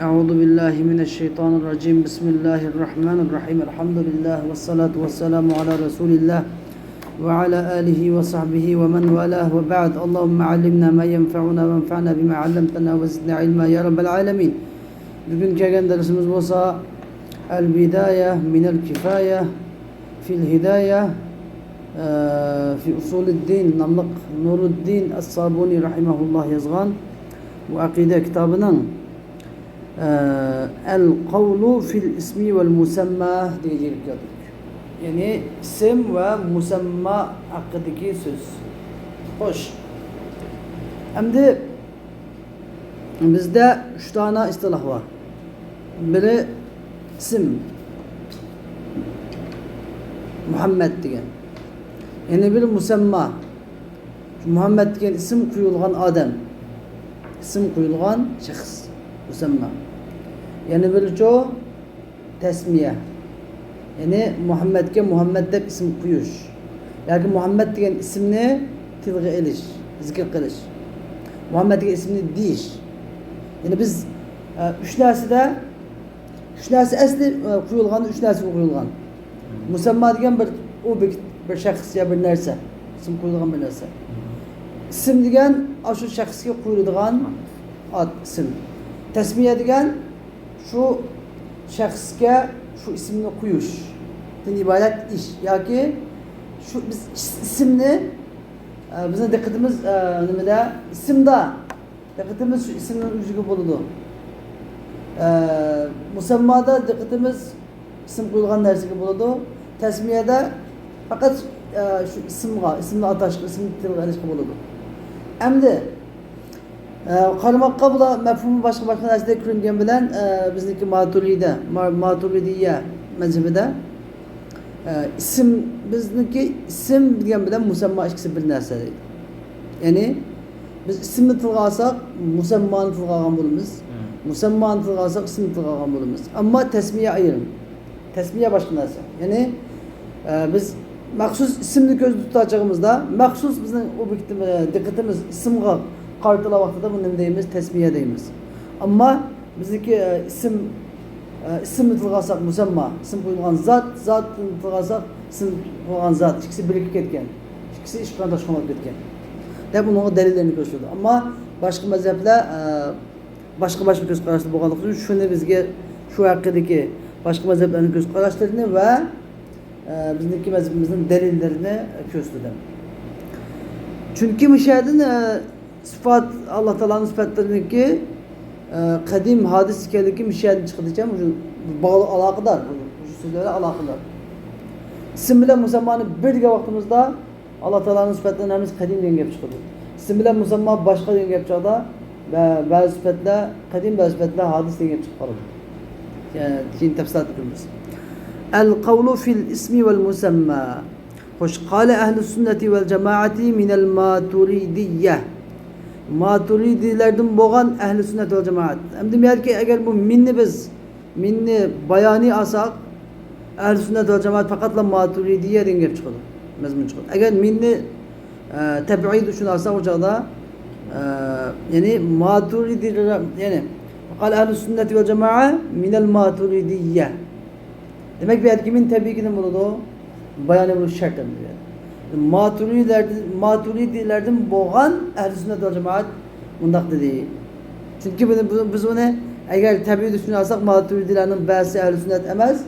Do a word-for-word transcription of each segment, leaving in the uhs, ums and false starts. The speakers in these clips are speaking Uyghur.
أعوذ بالله من الشيطان الرجيم. بسم الله الرحمن الرحيم. الحمد لله والصلاة والسلام على رسول الله وعلى آله وصحبه ومن والاه وبعد. اللهم علمنا ما ينفعنا وانفعنا بما علمتنا وزدنا علما يا رب العالمين. بۈگۈن كەلگەن دەرسىمىز بولسا البداية من الكفاية في الهداية، ئە، في أصول الدين ناملىق نۇرۇددىن ئەس-سابۇنى رەھىمەھۇللاھ يازغان بۇ ئەقىدە كىتابىنىڭ ئە، القول في الاسم والمسمى دېگەن يەرگە كەلدۇق. يەنى ئىسىم ۋە مۇسەمما ھەققىدىكى سۆز. خوش. ئەمدى بىزدە ئۈچ دانە ئىستىلاھ بار. بىرى ئىسىم، مۇھەممەد دېگەن. يەنە بىرى مۇسەمما، مۇھەممەد دېگەن ئىسىم قويۇلغان ئادەم، ئىسىم قويۇلغان شەخس، مۇسەمما. يەنە بىرىچۇ تەسمىيە، يەنى مۇھەممەدكە مۇھەممەد دەپ ئىسىم قويۇش ياكى مۇھەممەد دېگەن ئىسىمنى تىلغا ئېلىش، زىكىر قىلىش، مۇھەممەد دېگەن ئىسىمنى دېيىش. يەنى بىز، ئە، ئۈچ نەرسىدە، ئۈچ نەرسە ئەسلى، ئە، قويۇلغان، ئۈچ نەرسىگە قويۇلغان. مۇسەمما دېگەن بىر ئوبيېكت، بىر شەخس يا بىر نەرسە، ئىسىم قويۇلغان بىر نەرسە. ئىسىم دېگەن ئاشۇ شەخسكە قويۇلىدىغان ئات، ئىسىم. تەسمىيە دېگەن شۇ شەخسكە شۇ ئىسىمنى قويۇشتىن ئىبارەت ئىش ياكى شۇ بىز ئىس-، ئىسىمنى، ئە، بىزنىڭ دىققىتىمىز، ئە، نېمىدە؟ ئىسىمدا دىققىتىمىز شۇ ئىسىمنىڭ ئۆزىگە بولىدۇ. ئە، مۇسەممادا دىققىتىمىز ئىسىم قويۇلغان نەرسىگە بولىدۇ. تەسمىيەدە پەقەت، ئە، شۇ ئىسىمغا، ئىسىمنى ئاتاشقا، ئىسىمنى تىلغا ئېلىشقا بولىدۇ. ئەمدى، ئە، قارىماققا بۇلار مەپھۇمى باشقا، باشقا نەرسىدە كۆرۈنگەن بىلەن، ئە، بىزنىڭكى ماتۇرىدە، ما-، ماتۇرىدىيە مەزھىپىدە ئە، ئىسىم، بىزنىڭكى ئىسىم دېگەن بىلەن مۇسەمما ئىككىسى بىر نەرسە دەيدۇ. يەنى بىز ئىسىمنى تىلغا ئالساق، مۇسەممانى تىلغا ئالغان بولىمىز. مۇسەممانى تىلغا ئالساق، ئىسىمنى تىلغا ئالغان بولىمىز. ئەمما تەسمىيە ئايرىم. تەسمىيە باشقا نەرسە. يەنى، ئە، بىز مەخسۇس ئىسىمنى كۆزدە تۇتقان چېغىمىزدا، مەخسۇس بىزنىڭ ئوبيېكتىمىز، دىققىتىمىز ئىسىمغا قارىتىلغان ۋاقتىدا بۇنى نېمە دەيمىز؟ تەسمىيە دەيمىز. ئەمما بىزنىڭكى، ئە، ئىسىم، ئە، ئىسىمنى تىلغا ئالساق مۇسەمما، ئىسىم قويۇلغان زات، زاتنى تىلغا ئالساق ئىسىم قويۇلغان زات، ئىككىسى بىرىكىپ كەتكەن، ئىككىسى ئىش قىلغان تاشقا بولۇپ كەتكەن دەپ ئۇنىڭغا دەلىللەرنى كۆرسىتىدۇ. ئەمما باشقا مەزھەپلەر، ئە، باشقا، باشقا كۆز قاراشتا بولغانلىقى ئۈچۈن شۇنى بىزگە شۇ ھەققىدىكى باشقا مەزھەپلەرنىڭ كۆز قاراشلىرىنى ۋە، ئە، بىزنىڭكى مەزھىپىمىزنىڭ دەلىللىرىنى كۆرسىتىدۇ. چۈنكى مۇشۇ يەردىن، ئە، سۈپەت، ئاللا تائالانىڭ سۈپەتلىرىنىڭكى، ئە، قەدىم، ھادىس ئىكەنلىكى مۇشۇ يەردىن چىقىدىكەن، مۇشۇ باغلىق، ئالاقىدار، مۇشۇ سۆزلەر بىلەن ئالاقىدار. ئىسىم بىلەن مۇسەممانى بىر دېگەن ۋاقتىمىزدا، ئاللا تائالانىڭ سۈپەتلىرىنىڭ ھەممىسى قەدىم دېگەن گەپ چىقىدۇ. ئىسىم بىلەن مۇسەمما باشقا دېگەن گەپ چاغدا، بە-، بەزى سۈپەتلەر قەدىم، بەزى سۈپەتلەر ھادىس دېگەن گەپ چىقىپ قالىدۇ. يەنى كېيىن تەپسىلاتتا كۆرىمىز. القول في الاسم والمسمى. خوش، قال أهل السنة والجماعة من الماتريدية. ماتۇرىدىيلەردىن بولغان ئەھلى سۈننەت ۋەل جامائەت. ئەمدى بۇ يەردىكى ئەگەر بۇ مىننى بىز، مىننى بايانىي ئالساق، ئەھلى سۈننەت ۋەل جامائەت پەقەتلا ماتۇرىدىيە دېگەن گەپ چىقىدۇ، مەزمۇن چىقىدۇ. ئەگەر مىننى، ئە، تەبئىد ئۈچۈن ئالساق، ئۇ چاغدا، ئە، يەنى ماتۇرىدىيلەر، يەنى قال ئەھلى سۈننەت ۋەل جامائە مىنەل ماتۇرىدىيە. دېمەك، بۇ يەردىكى مىن تەبىئىي نېمە بولىدۇ؟ بايانىي بولۇشى شەرت ئەمدى بۇ يەردە. ماتۇرىدىيلەردىن، ماتۇرىدىيلەردىن بولغان ئەھلى سۈننەت ۋەل جامائەت مۇنداق دېدى. چۈنكى بۇنى، بۇ-، بىز ئۇنى ئەگەر تەبىئىي چۈشىنىۋالساق، ماتۇرىدىيلەرنىڭ بەزىسى ئەھلى سۈننەت ئەمەس،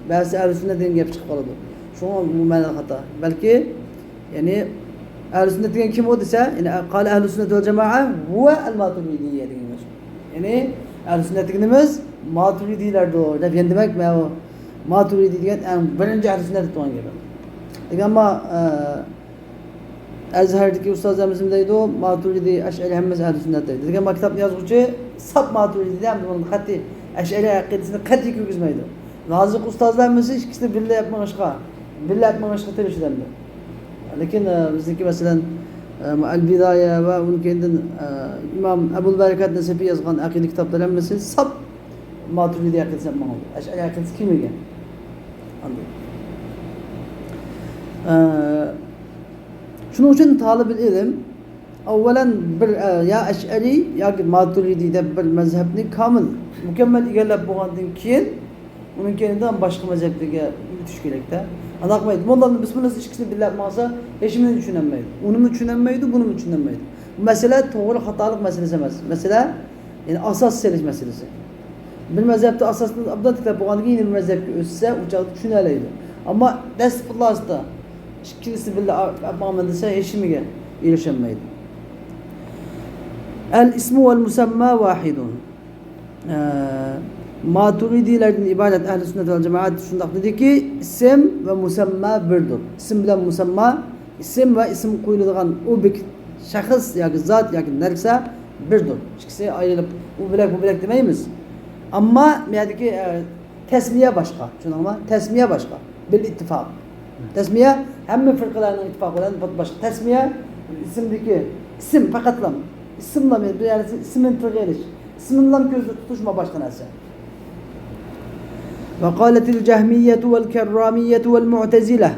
بەزىسى ئەھلى سۈننەت دېگەن گەپ چىقىپ قالىدۇ. شۇڭا بۇ مەنىدە خاتا. بەلكى، يەنى، ئەھلى سۈننەت دېگەن كىم ئۇ دېسە، يەنى، قال ئەھلى سۈننەت ۋەل جامائە ھۇۋە ئەل ماتۇرىدىيە دېگەن گەپ. يەنى، ئەھلى سۈننەت دېگىنىمىز ماتۇرىدىيلەردۇر دەپ، يەنى دېمەك، مەن ئۇ ماتۇرىدىي دېگەن ئەڭ بىرىنچى ئەھلى سۈننەت دەپ تۇرغان گېپى. لېكىن ئەمما، ئە، ئەزھەردىكى ئۇستازلىرىمىز نېمە دەيدۇ؟ ماتۇرىدىي، ئەشئەرى ھەممىسى ئەھلى سۈننەت دەيدۇ. لېكىن ما كىتابنى يازغۇچى ساپ ماتۇرىدىي دەپ، بۇنى قەتئىي ئەشئەرى ئەقىدىسىنى قەتئىي كىرگۈزمەيدۇ. ھازىرقى ئۇستازلار ھەممىسى ئىككىسىنى بىللە ئېلىپ مېڭىشقا، بىللە ئېلىپ مېڭىشقا تىرىشىدۇ ئەمدى. لېكىن، ئە، بىزنىڭكى مەسىلەن، ئە، ئەل-بىدايە ۋە ئۇنىڭ كەينىدىن، ئە، ئىمام ئەبۇل بەرىكات نەسىفى يازغان ئەقىدە كىتابلار ھەممىسى ساپ ماتۇرىدىي ئەقىدىسى دەپ ماڭىدۇ. ئەشئەرى ئەقىدىسى كىرمىگەن. ئاندىن، ئە، شۇنىڭ ئۈچۈن تالىبىل ئىلىم ئەۋۋەلەن بىر، ئە، يا ئەشئەرىي ياكى ماتۇرىدىي دەپ بىر مەزھەپنى كامىل، مۇكەممەل ئىگىلەپ بولغاندىن كېيىن، ئۇنىڭ كېيىنىدىن باشقا مەزھەپلەرگە ئۆتۈش كېرەكتە. ئانداق بولمايدۇ. موللانىڭ بىسمىللاسى ئىككىسىنى بىللە ئوقۇمىسا، ھېچنېمىنى چۈشىنەلمەيدۇ. ئۇنىمۇ چۈشىنەلمەيدۇ، بۇنىمۇ چۈشىنەلمەيدۇ. بۇ مەسىلە توغرا خاتالىق مەسىلىسى ئەمەس. مەسىلە، يەنى ئاساس سېلىش مەسىلىسى. بىر مەزھەپتە ئاساسنى ئوبدان تىكلەپ بولغاندىن كېيىن، يەنە بىر مەزھەپكە ئۆتسە، ئۇ چاغدا چۈشىنەلەيدۇ. ئەمما دەسلىپىللاسىدا ئىككىلىسى بىللە ئاپ ماڭىمەن دېسە، ھېچنېمىگە ئېرىشەلمەيدۇ. ئەل ئىسمۇ ۋەل مۇسەمما ۋاھىدۇن. ئە، ماتۇرىدىيلەردىن ئىبارەت ئەھلى سۈننەت ۋەل جامائەت شۇنداق دېدىكى، ئىسىم ۋە مۇسەمما بىردۇر. ئىسىم بىلەن مۇسەمما، ئىسىم ۋە ئىسىم قويۇلىدىغان ئوبيېكت، شەخس ياكى زات ياكى نەرسە بىردۇر. ئىككىسى ئايرىلىپ، ئۇ بۆلەك، بۇ بۆلەك دېمەيمىز. ئەمما بۇ يەردىكى، ئە، تەسمىيە باشقا، چۈشەندىڭىزمۇ؟ تەسمىيە باشقا، بىل ئىتتىپاق. تەسمىيە ھەممە فىرقىلەرنىڭ ئىتتىپاقى بىلەن باشقا. تەسمىيە ئىسىمدىكى، ئىسىم پەقەتلا، ئىسىملا، يەنى ئىسىمنى تىلغا ئېلىش، ئىسىمنىلا كۆزدە تۇتۇش، ما باشقا نەرسە. وقالت الجهمية والكرامية والمعتزلة.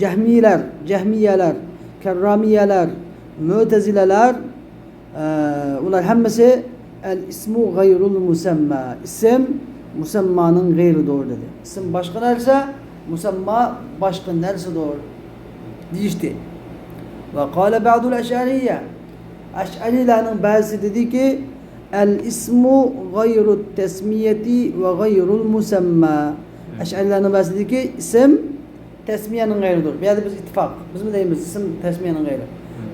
جەھمىيلەر، جەھمىيەلەر، كەررامىيەلەر، مۆتەزىلەلەر، ئە، ئۇلار ھەممىسى ئەل ئىسمۇ غەيرۇل مۇسەمما. ئىسىم مۇسەممانىڭ غەيرىدۇر دېدى. ئىسىم باشقا نەرسە، مۇسەمما باشقا نەرسىدۇر دېيىشتى. وقال بعض الأشعرية. ئەشئەرىيلەرنىڭ بەزىسى دېدىكى، ئەل ئىسمۇ غەيرۇت تەسمىيەتى ۋە غەيرۇل مۇسەمما. ئەشئەرىيلەرنىڭ بەزىسى دېدىكى، ئىسىم تەسمىيەنىڭ غەيرىدۇر. بۇ يەردە بىز ئىتتىپاق. بىزمۇ دەيمىز، ئىسىم تەسمىيەنىڭ غەيرى.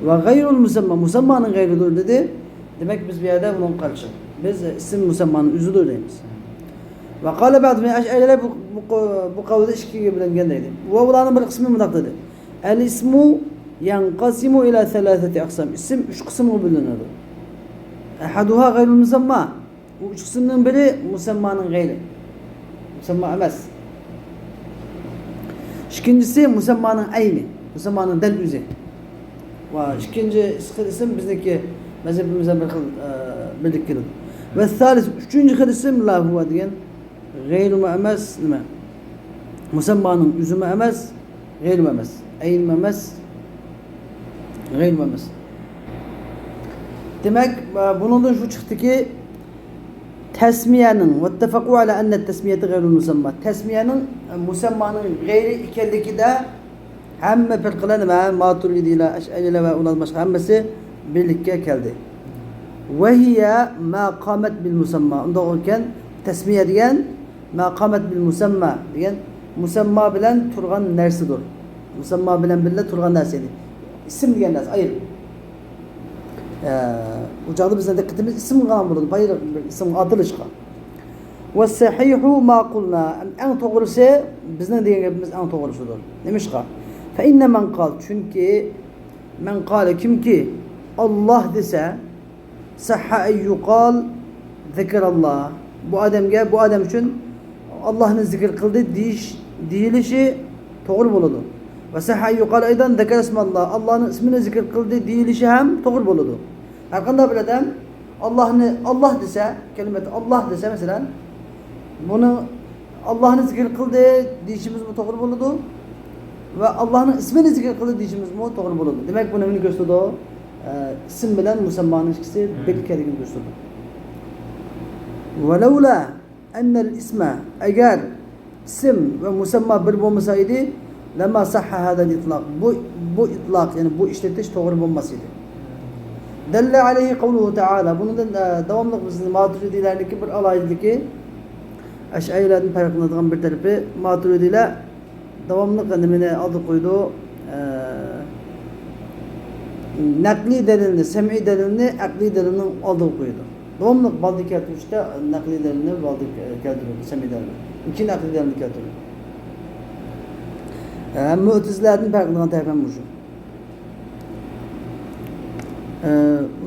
ۋە غەيرۇل مۇسەمما، مۇسەممانىڭ غەيرىدۇر دېدى. دېمەك، بىز بۇ يەردە بۇنىڭغا قارشى. بىز ئىسىم مۇسەممانىڭ ئۆزىدۇر دەيمىز. ۋە قالە بەزۇ ئەشئەرىيلەر بۇ، بۇ، بۇ قەۋلدە ئىككىگە بۆلۈنگەن دەيدۇ. ۋە ئۇلارنىڭ بىر قىسمى مۇنداق دېدى. ئەل ئىسمۇ يەنقەسىمۇ ئىلە سەلاسەتى ئەقسام. ئىسىم ئۈچ قىسىمغا بۆلۈنىدۇ. ئەھەدۇھا غەيرۇل مۇسەمما. بۇ ئۈچ قىسىمنىڭ بىرى مۇسەممانىڭ غەيرى. مۇسەمما ئەمەس. ئىككىنچىسى مۇسەممانىڭ ئەينى. مۇسەممانىڭ دەل ئۆزى. ۋە ئىككىنچى خىل ئىسىم بىزنىڭكى مەزھىپىمىزدە بىر خىل، ئە، بىرلىككە كېلىدۇ. ۋە سالىس، ئۈچىنچى خىل ئىسىم لا ھۇۋا دېگەن غەيرىمۇ ئەمەس، نېمە؟ مۇسەممانىڭ ئۆزىمۇ ئەمەس، غەيرىمۇ ئەمەس. ئەينىمۇ ئەمەس، غەيرىمۇ ئەمەس. دېمەك، بۇنىڭدىن شۇ چىقتىكى، تەسمىيەنىڭ، ۋەتتەفەقۇ ئەلا ئەننە تەسمىيەتە غەيرۇل مۇسەمما. تەسمىيەنىڭ، مۇسەممانىڭ غەيرى ئىكەنلىكىدە ھەممە پىرقىلەر نېمە؟ ماتۇرىدىيلار، ئەشئەرىيلەر ۋە ئۇلار باشقا ھەممىسى بىرلىككە كەلدى. ۋەھىيە ما قامەت بىل مۇسەمما. ئۇنداق ئىكەن، تەسمىيە دېگەن ما قامەت بىل مۇسەمما دېگەن مۇسەمما بىلەن تۇرغان نەرسىدۇر. مۇسەمما بىلەن بىللە تۇرغان نەرسە ئىدى. ئىسىم دېگەن نەرسە ئايرىم. ئە، ئۇ چاغدا بىزنىڭ دىققىتىمىز ئىسىمغا بولىدۇ، بايرىق بىر ئىسىمغا ئاتىلىشقا. ۋەسسەھىھۇ ما قۇلنا. ئەڭ توغرىسى، بىزنىڭ دېگەن گېپىمىز ئەڭ توغرىسىدۇر. نېمىشقا؟ فەئىننە مەن قال. چۈنكى مەن قالە، كىمكى ئاللاھ دېسە، سەھھە ئەن يۇقال زەكەراللاھ. بۇ ئادەمگە، بۇ ئادەم ئۈچۈن ئاللاھنى زىكىر قىلدى دېيىش، دېيىلىشى توغرا بولىدۇ. ۋە سەھھە ئەن يۇقال ئەيزەن زەكەرە ئىسماللاھ. ئاللاھنىڭ ئىسمىنى زىكىر قىلدى دېيىلىشى ھەم توغرا بولىدۇ. ھەرقانداق بىر ئادەم ئاللاھنى، ئاللاھ دېسە، كەلىمەتى ئاللاھ دېسە، مەسىلەن، بۇنى ئاللاھنى زىكىر قىلدى دېيىشىمىزمۇ توغرا بولىدۇ ۋە ئاللاھنىڭ ئىسمىنى زىكىر قىلدى دېيىشىمىزمۇ توغرا بولىدۇ. دېمەك، بۇ نېمىنى كۆرسىتىدۇ؟ ئە، ئىسىم بىلەن مۇسەممانىڭ ئىككىسى بىر ئىكەنلىكىنى كۆرسىتىدۇ. ۋەلەۋلا ئەننەل ئىسمە، ئەگەر ئىسىم ۋە مۇسەمما بىر بولمىسا ئىدى، لەما سەھھە ھازەل ئىتلاق. بۇ، بۇ ئىتلاق، يەنى بۇ ئىشلىتىش توغرا بولماس ئىدى. دەللە ئەلەيھى قەۋلۇھۇ تەئالا. بۇنىڭدىن، ئە، داۋاملىق بىزنىڭ ماتۇرىدىيلەرنىڭكى بىر ئالاھىدىلىكى، ئەشئەرىيلەردىن پەرقلىنىدىغان بىر تەرىپى، ماتۇرىدىيلەر داۋاملىق نېمىنى ئالدىغا قويىدۇ؟ ئە، نەقلىي دەلىلنى، سەمئىي دەلىلنى ئەقلىي دەلىلنىڭ ئالدىغا قويىدۇ. داۋاملىق بالدىر كەلتۈرۈشتە نەقلىي دەلىلنى بالدىر كەلتۈرىدۇ، سەمئىي دەلىلنى. كېيىن ئەقلىي دەلىلنى كەلتۈرىدۇ. ئە، مۇئتەزىلەدىن پەرقلىنىدىغان تەرەپ ھەم مۇشۇ. ئە،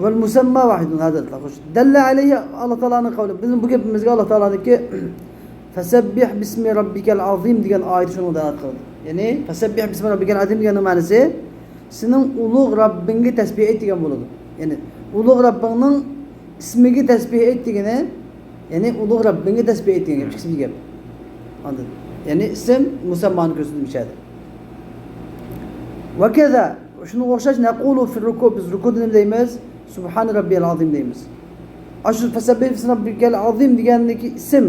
ۋەل مۇسەمما ۋاھىدۇن ھازا ئىتلاق. خوش. دەللە ئەلەيھى، ئاللا تائالانىڭ قەۋلى. بىزنىڭ بۇ گېپىمىزگە ئاللا تائالانىڭكى فەسەببىھ بىسمى رەببىكەل ئەزىم دېگەن ئايىتى شۇنىڭغا دالالەت قىلىدۇ. يەنى، فەسەببىھ بىسمى رەببىكەل ئەزىم دېگەننىڭ مەنىسى، سېنىڭ ئۇلۇغ رەببىڭگە تەسبىھ ئېيت دېگەن بولىدۇ. يەنى، ئۇلۇغ رەببىڭنىڭ ئىسمىگە تەسبىھ ئېيت دېگىنى، يەنى، ئۇلۇغ رەببىڭگە تەسبىھ ئېيت دېگەن گەپ، ئىككىسى بىر گەپ. ئاندىن، يەنى، ئىسىم مۇسەممانى كۆرسىتىدۇ بۇ يەردە. ۋەكەزا، شۇنىڭغا ئوخشاش، نەقۇلۇ فىر رۇكۇ، بىز رۇكۇدا نېمە دەيمىز؟ سۇبھانە رەببىيەل ئەزىم دەيمىز. ئاشۇ فەسەببىھ بىسمى رەببىكەل ئەزىم دېگەندىكى ئىسىم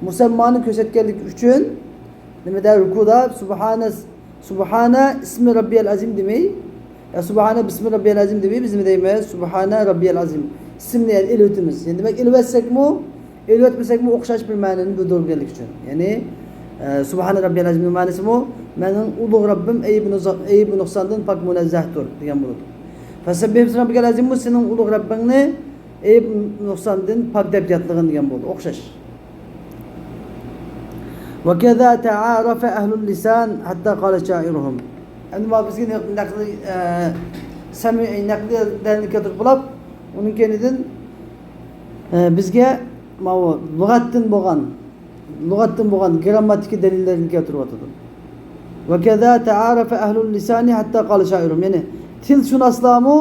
مۇسەممانى كۆرسەتكەنلىكى ئۈچۈن نېمىدە رۇكۇدا سۇبھانە، سۇبھانە ئىسمى رەببىيەل ئەزىم دېمەي، يا سۇبھانە بىسمى رەببىيەل ئەزىم دېمەي، بىز نېمە دەيمىز؟ سۇبھانە رەببىيەل ئەزىم. ئىسىمنى يەنى ئېلىۋېتىمىز. يەنى دېمەك، ئېلىۋەتسەكمۇ، ئېلىۋەتمىسەكمۇ ئوخشاش بىر مەنىنى بىلدۈرگەنلىكى ئۈچۈن. يەنى، ئە، سۇبھانە رەببىيەل ئەزىمنىڭ مەنىسىمۇ، مېنىڭ ئۇلۇغ رەببىم ئەيىبى نۇقسان-، ئەيىبى نۇقساندىن پاك مۇنەززەھتۇر دېگەن بولىدۇ. فەسەببىھ بىسمى رەببىكەل ئەزىممۇ سېنىڭ ئۇلۇغ رەببىڭنى ئەيىب نۇقساندىن پاك دەپ ياتلىغىن دېگەن بولىدۇ. ئوخشاش. وكذا تعارف أهل اللسان حتى قال شاعرهم. ئەمدى مانا بىزگە نەق-، نەقلى، ئە، سەمئىي نەقلىي دەلىلنى كەلتۈرۈپ بولاپ، ئۇنىڭ كەينىدىن، ئە، بىزگە ماۋۇ لۇغەتتىن بولغان، لۇغەتتىن بولغان گىرامماتىكا دەلىللەرنى كەلتۈرۈۋاتىدۇ. وكذا تعارف أهل اللسان حتى قال شاعرهم. يەنى تىلشۇناسلارمۇ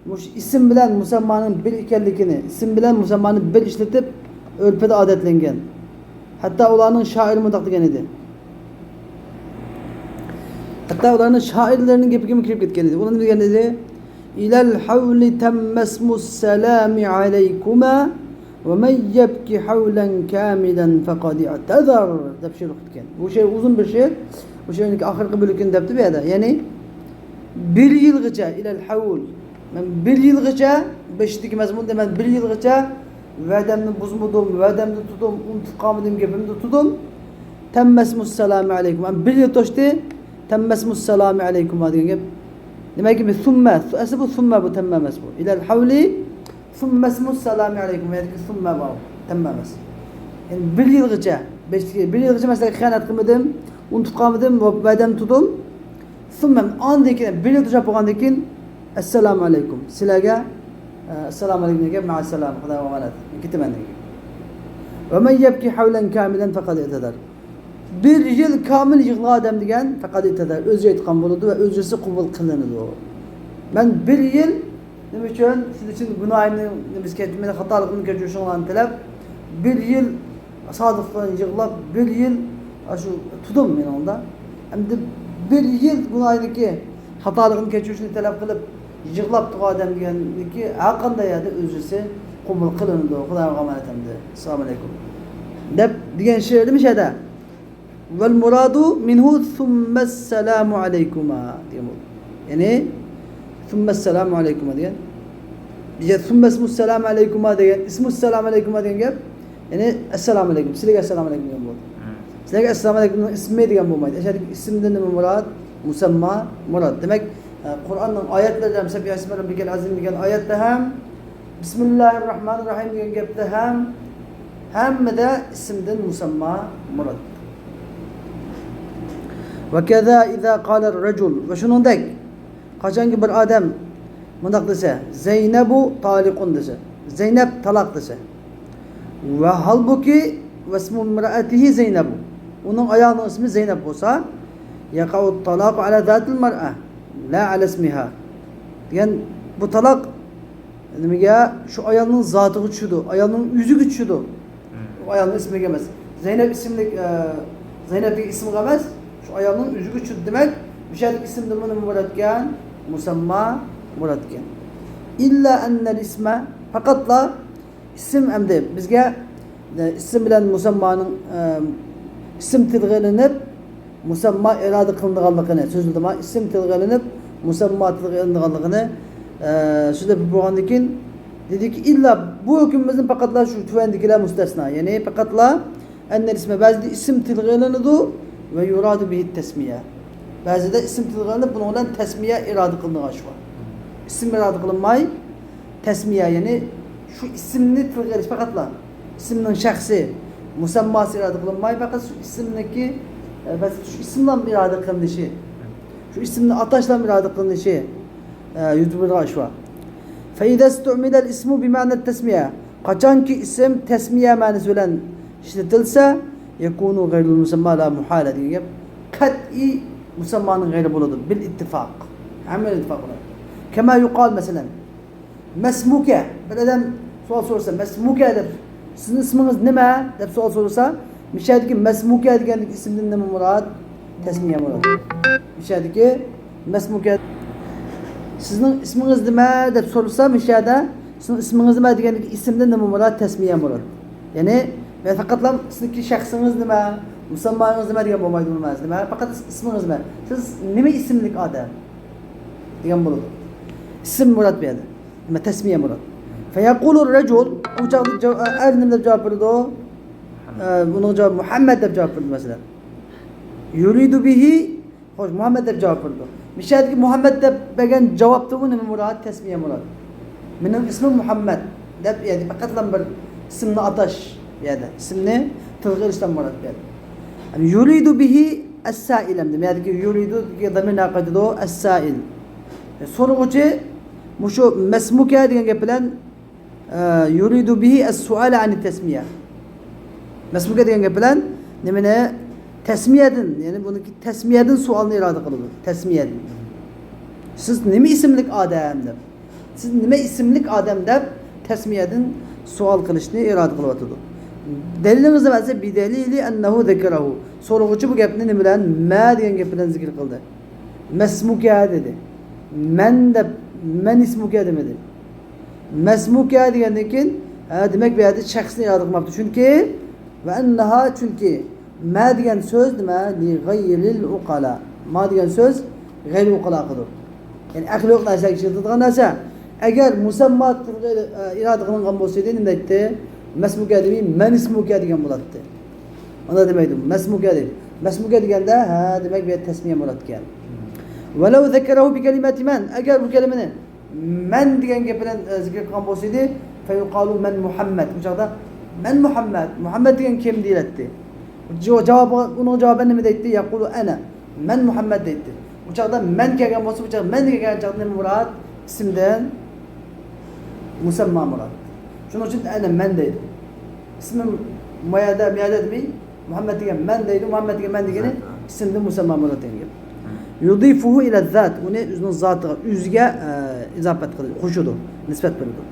مۇشۇ ئىسىم بىلەن مۇسەممانىڭ بىر ئىكەنلىكىنى، ئىسىم بىلەن مۇسەممانى بىر ئىشلىتىپ، ئۆرپىدە ئادەتلەنگەن. ھەتتا ئۇلارنىڭ شائىرى مۇنداق دېگەن ئىدى. ھەتتا ئۇلارنىڭ شائىرلىرىنىڭ گېپىگىمۇ كىرىپ كەتكەن ئىدى. ئۇلار نېمە دېگەن ئىدى؟ إلى الحول تم اسم السلام عليكما ومن يبك حولا كاملا فقد اعتذر دەپ شېئىر ئوقۇپتىكەن. بۇ شېئىر ئۇزۇن بىر شېئىر. بۇ شېئىرنىڭ ئاخىرقى بۆلىكىنى دەپتۇ بۇ يەردە. يەنى بىر يىلغىچە، إلى الحول، مەن بىر يىلغىچە، بېشىدىكى مەزمۇندا مەن بىر يىلغىچە ۋەدەمنى بۇزمىدىم، ۋەدەمنى تۇتتۇم، ئۇنتۇپ قالمىدىم، گېپىمنى تۇتتۇم. تم اسم السلام عليكم. مەن بىر يىل توشتى. تم اسم السلام عليكما دېگەن گەپ. دېمەك، بىر ثم، ئەسلى بۇ ثم، بۇ تم ئەمەس بۇ. إلى الحول ثم اسم السلام عليكم. يەنى ثم بار، تم ئەمەس. يەنى بىر يىلغىچە، بېشىدىكى بىر يىلغىچە مەن سىلەرگە خىيانەت قىلمىدىم، ئۇنتۇپ قالمىدىم، ۋەدەمنى تۇتتۇم. ثم، ئاندىن كېيىن، بىر يىل توشاپ بولغاندىن كېيىن، ئەسسالامۇ ئەلەيكۇم. سىلەرگە، ئە، ئەسسالامۇ ئەلەيكۇم دېگەن، مەئەسسالام، خۇدايغا ئامانەت. كېتىمەن دېگەن. ومن يبك حولا كاملا فقد اعتذر. بىر يىل كامىل يىغلىغان ئادەم دېگەن فقد اعتذر، ئۆزى ئېيتقان بولىدۇ ۋە ئۆزىسى قوبۇل قىلىنىدۇ. مەن بىر يىل نېمە ئۈچۈن سىز ئۈچۈن گۇناھىمنى، نېمىسى كەچ-، مېنى خاتالىقىمنى كەچۈرۈشۈڭلارنى تىلەپ، بىر يىل سادىقلىقىدىن يىغلاپ، بىر يىل ئاشۇ تۇردۇم مەن ئۇندا. ئەمدى بىر يىل گۇناھىدىكى خاتالىقىنى كەچۈرۈشنى تەلەپ قىلىپ يىغلاپ تۇرغان ئادەم دېگەنكى ھەرقانداق يەردە ئۆزىسى قوبۇل قىلىنىدۇ. خۇدايغا ئامانەت ئەمدى. ئەسسالامۇ ئەلەيكۇم. دەپ دېگەن شېئىر دېمىش ئەدە. والمراد منه ثم السلام عليكما دېگەن بولدى. يەنى ثم السلام عليكما دېگەن. بىزگە ثم اسم السلام عليكما دېگەن، اسم السلام عليكما دېگەن گەپ، يەنى ئەسسالامۇ ئەلەيكۇم، سىلەرگە ئەسسالامۇ ئەلەيكۇم دېگەن بولدى. سىلەرگە ئەسسالامۇ ئەلەيكۇمنىڭ ئىسمى دېگەن بولمايدۇ. ئەشەدىكى ئىسىمدىن نېمە مۇراد؟ مۇسەمما مۇراد. دېمەك، ئە، قۇرئاننىڭ ئايەتلىرىدە ھەم سەببىھە ئىسمە رەببىكەل ئەزىم دېگەن ئايەتتە ھەم بىسمىللاھىر راھمانىر راھىم دېگەن گەپتە ھەم ھەممىدە ئىسىمدىن مۇسەمما مۇراد. وكذا إذا قال الرجل، ۋە شۇنىڭدەك، قاچانكى بىر ئادەم مۇنداق دېسە، زينب طالق دېسە، زەينەپ تالاق دېسە، ۋە ھالبۇكى واسم امرأته زينب، ئۇنىڭ ئايالىنىڭ ئىسمى زەينەپ بولسا، يقع الطلاق على ذات المرأة لا على اسمها دېگەن، بۇ تالاق نېمىگە؟ شۇ ئايالنىڭ زاتىغا چۈشىدۇ، ئايالنىڭ ئۆزىگە چۈشىدۇ. ئۇ ئايالنىڭ ئىسمىگە ئەمەس. زەينەپ ئىسىملىك، ئە، زەينەپ دېگەن ئىسىمغا ئەمەس، شۇ ئايالنىڭ ئۆزىگە چۈشىدۇ. دېمەك، مۇشۇ يەردىكى ئىسىمدىنمۇ نېمە مۇراد ئىكەن؟ مۇسەمما مۇراد ئىكەن. إلا أن الاسم، پەقەتلا ئىسىم ئەمدى بىزگە، ئە، ئىسىم بىلەن مۇسەممانىڭ، ئە، ئىسىم تىلغا ئېلىنىپ، مۇسەمما ئىرادە قىلىنىدىغانلىقىنى سۆزلىدى. مانا ئىسىم تىلغا ئېلىنىپ، مۇسەمما تىلغا ئېلىنىدىغانلىقىنى، ئە، سۆزلەپ بولغاندىن كېيىن دېدىكى، ئىللا بۇ ھۆكمىمىزدىن پەقەتلا شۇ تۆۋەندىكىلەر مۇستەسنا. يەنى پەقەتلا ئەننەل ئىسمە، بەزىدە ئىسىم تىلغا ئېلىنىدۇ ۋە يۇرادۇ بىھىت تەسمىيە. بەزىدە ئىسىم تىلغا ئېلىنىپ، بۇنىڭ بىلەن تەسمىيە ئىرادە قىلىنىدىغان ئىش بار. ئىسىم ئىرادە قىلىنماي، تەسمىيە، يەنى شۇ ئىسىمنى تىلغا ئېلىش پەقەتلا. ئىسىمنىڭ شەخسى، مۇسەمماسى ئىرادە قىلىنماي، پەقەت شۇ ئىسىمنىڭكى، ئە، بەس شۇ ئىسىملا ئىرادە قىلىنىشى، شۇ ئىسىمنى ئاتاشلا ئىرادە قىلىنىشى، ئە، يۈز بېرىدىغان ئىش بار. فإذا استعمل الاسم بمعنى التسمية، قاچانكى ئىسىم تەسمىيە مەنىسى بىلەن ئىشلىتىلسە، يكون غير المسمى لا محالة دېگەن گەپ، قەتئىي مۇسەممانىڭ غەيرى بولىدۇ، بىل ئىتتىپاق. ھەممە ئىتتىپاق بىلەن. كما يقال، مەسىلەن، مەسمۇكە، بىر ئادەم سوئال سورىسا، مەسمۇكە دەپ، سىزنىڭ ئىسمىڭىز نېمە دەپ سوئال سورىسا، مىشەدىكى مەسمۇكە دېگەندىكى ئىسىمدىن نېمە مۇراد؟ تەسمىيە مۇراد. مىشەدىكى مەسمۇكە. سىزنىڭ ئىسمىڭىز نېمە دەپ سورىسا، مۇشۇ يەردە سىزنىڭ ئىسمىڭىز نېمە دېگەندىكى ئىسىمدىن نېمە مۇراد؟ تەسمىيە مۇراد. يەنى، مەن پەقەتلا سىزنىڭكى شەخسىڭىز نېمە، مۇسەمماڭىز نېمە دېگەن بولمايدۇ، نېمە؟ پەقەت ئىسمىڭىز نېمە؟ سىز نېمە ئىسىملىك ئادەم دېگەن بولىدۇ. ئىسىم مۇراد بۇ يەردە. نېمە، تەسمىيە مۇراد. فيقول الرجل، ئۇ چاغدا جاۋ-، ئەر نېمە دەپ جاۋاب بېرىدۇ؟ ئە، بۇنىڭغا جاۋاب مۇھەممەد دەپ جاۋاب بېرىدۇ، مەسىلەن. يريد به، خوش، مۇھەممەد دەپ جاۋاب بېرىدۇ. مۇشۇ يەردىكى مۇھەممەد دەپ بەرگەن جاۋابتا ئۇ نېمە مۇراد؟ تەسمىيە مۇراد. مېنىڭ ئىسمىم مۇھەممەد دەپ، يەنى پەقەتلا بىر ئىسىمنى ئاتاش بۇ يەردە. ئىسىمنى تىلغا ئېلىشتىن مۇراد بۇ يەردە. يريد به السائل ئەمدى. بۇ يەردىكى يريد دېگەن زامىر نەگە قايتىدۇ؟ السائل. سورىغۇچى مۇشۇ مەسمۇكە دېگەن گەپ بىلەن ئە، يريد به السؤال عن التسمية. مەسمۇكە دېگەن گەپ بىلەن نېمىنى؟ تەسمىيەدىن، يەنى بۇنىڭكى تەسمىيەدىن سوئالنى ئىرادە قىلىدۇ. تەسمىيەدىن. سىز نېمە ئىسىملىك ئادەم دەپ، سىز نېمە ئىسىملىك ئادەم دەپ تەسمىيەدىن سوئال قىلىشنى ئىرادە قىلىۋاتىدۇ. دەلىلىڭىز نېمە دېسە، بدليل أنه ذكره. سورىغۇچى بۇ گەپنى نېمە بىلەن؟ مە دېگەن گەپ بىلەن زىكىر قىلدى. مەسمۇكە دېدى. مەن دەپ، مەن ئىسمۇكە دېمىدى. مەسمۇكە دېگەندىن كېيىن، ھە، دېمەك، بۇ يەردە شەخسنى ئىرادە قىلماپتۇ. چۈنكى، ۋە ئەننەھا، چۈنكى، مە دېگەن سۆز نېمە؟ لىغەيرىل ئۇقەلا. ما دېگەن سۆز غەيرىي ئۇقەلاغىدۇر. يەنى ئەقلى يوق نەرسىگە ئىشلىتىدىغان نەرسە. ئەگەر مۇسەمما تىلغا، ئە، ئىرادە قىلىنغان بولسىدى، نېمە دەيتتى؟ مەسمۇكە دېمەي، مەن ئىسمۇكە دېگەن بولاتتى. ئۇنداق دېمەيدۇ. مەسمۇكە دەيدۇ. مەسمۇكە دېگەندە، ھە، دېمەك، بۇ يەردە تەسمىيە مۇراد ئىكەن. ولو ذكره بكلمة من، ئەگەر بۇ كەلىمىنى مەن دېگەن گەپ بىلەن، ئە، زىكىر قىلغان بولسىدى، فيقال من محمد. ئۇ چاغدا مەن مۇھەممەد، مۇھەممەد دېگەن كىم دېيىلەتتى. جو-، جاۋابى، ئۇنىڭ جاۋابى نېمە دەيتتى؟ يقول أنا، مەن مۇھەممەد دەيتتى. ئۇ چاغدا مەن كەلگەن بولسا، ئۇ چاغدا مەن دېگەن چاغدا نېمە مۇراد؟ ئىسىمدىن مۇسەمما مۇراد. شۇنىڭ ئۈچۈن ئەنە مەن دەيدۇ. ئىسمىم مۇيەدە، مۇيەدە دېمەي، مۇھەممەد دېگەن مەن دەيدۇ. مۇھەممەد دېگەن مەن دېگىنى ئىسىمدىن مۇسەمما مۇراد دېگەن گەپ. يضيفه إلى الذات، ئۇنى ئۆزىنىڭ زاتىغا، ئۆزىگە، ئە، ئىزاپەت قىلىدۇ، قوشىدۇ، نىسبەت بېرىدۇ.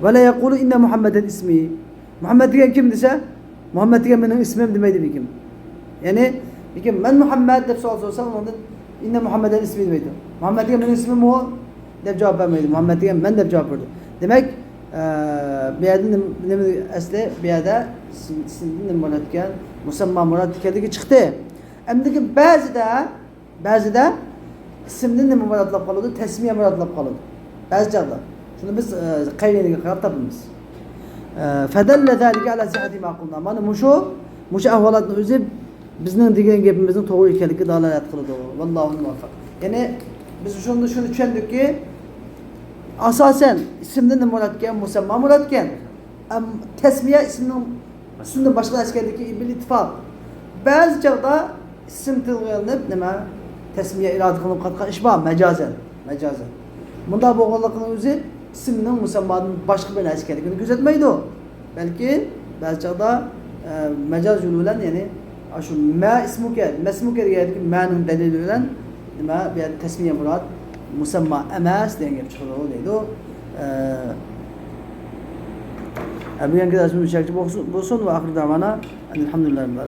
ولا يقول إن محمدا اسمي. مۇھەممەد دېگەن كىم دېسە، مۇھەممەد دېگەن مېنىڭ ئىسمىم دېمەيدۇ بىر كىم. يەنى، بىر كىم مەن مۇھەممەد دەپ سوئال سورىسا، ئۇنىڭدىن ئىننە مۇھەممەدەن ئىسمى دېمەيدۇ. مۇھەممەد دېگەن مېنىڭ ئىسمىممۇ دەپ جاۋاب بەرمەيدۇ. مۇھەممەد دېگەن مەن دەپ جاۋاب بېرىدۇ. دېمەك، ئە، بۇ يەردە نېمە، نېمە ئەسلى؟ بۇ يەردە ئىسىم، ئىسىمدىن نېمە مۇراد ئىكەن؟ مۇسەمما مۇراد ئىكەنلىكى چىقتى. ئەمدىكى بەزىدە بەزىدە ئىسىمدىن نېمە مۇرادلاپ قالىدۇ؟ تەسمىيە مۇرادلاپ قالىدۇ. بەزى چاغدا. شۇنى بىز، ئە، قەرىنىگە قاراپ تاپىمىز. ئە، فدل ذلك على صحة ما قلنا. مانا مۇشۇ، مۇشۇ ئەھۋالاتنىڭ ئۆزى بىزنىڭ دېگەن گېپىمىزنىڭ توغرا ئىكەنلىكىگە دالالەت قىلىدۇ. ۋاللاھۇل مۇۋەففەق. يەنى بىز شۇنى، شۇنى چۈشەندۇقكى، ئاساسەن ئىسىمدىن نېمە مۇرادكەن؟ مۇسەمما مۇرادكەن. ئەم، تەسمىيە ئىسىمنىڭ ئىسىمدىن باشقا نەرسە ئىكەنلىكى بىل ئىتتىپاق. بەزى چاغدا ئىسىم تىلغا ئېلىنىپ، نېمە، تەسمىيە ئىرادە قىلىنىپ قالغان ئىش بار، مەجازەن، مەجازەن. مۇنداق بولغانلىقىنىڭ ئۆزى ئىسىمنىڭ مۇسەممادىن باشقا بىر نەرسە ئىكەنلىكىنى كۆرسەتمەيدۇ. بەلكى بەزى چاغدا، ئە، مەجاز يولى بىلەن، يەنى، ئاشۇ مە ئىسمۇكە، مەسمۇكە دېگەندىكى مەنىڭ دەلىلى بىلەن، نېمە، بۇ يەردە تەسمىيە مۇراد، مۇسەمما ئەمەس دېگەن گەپ چىقىدۇ دەيدۇ. ئە، ئە، بۈگۈنكى دەرسىمىز مۇشۇ يەرگىچە بولسۇن، بولسۇن ۋە ئاخىر دەۋانا ئەلھەمدۇلىللاھ.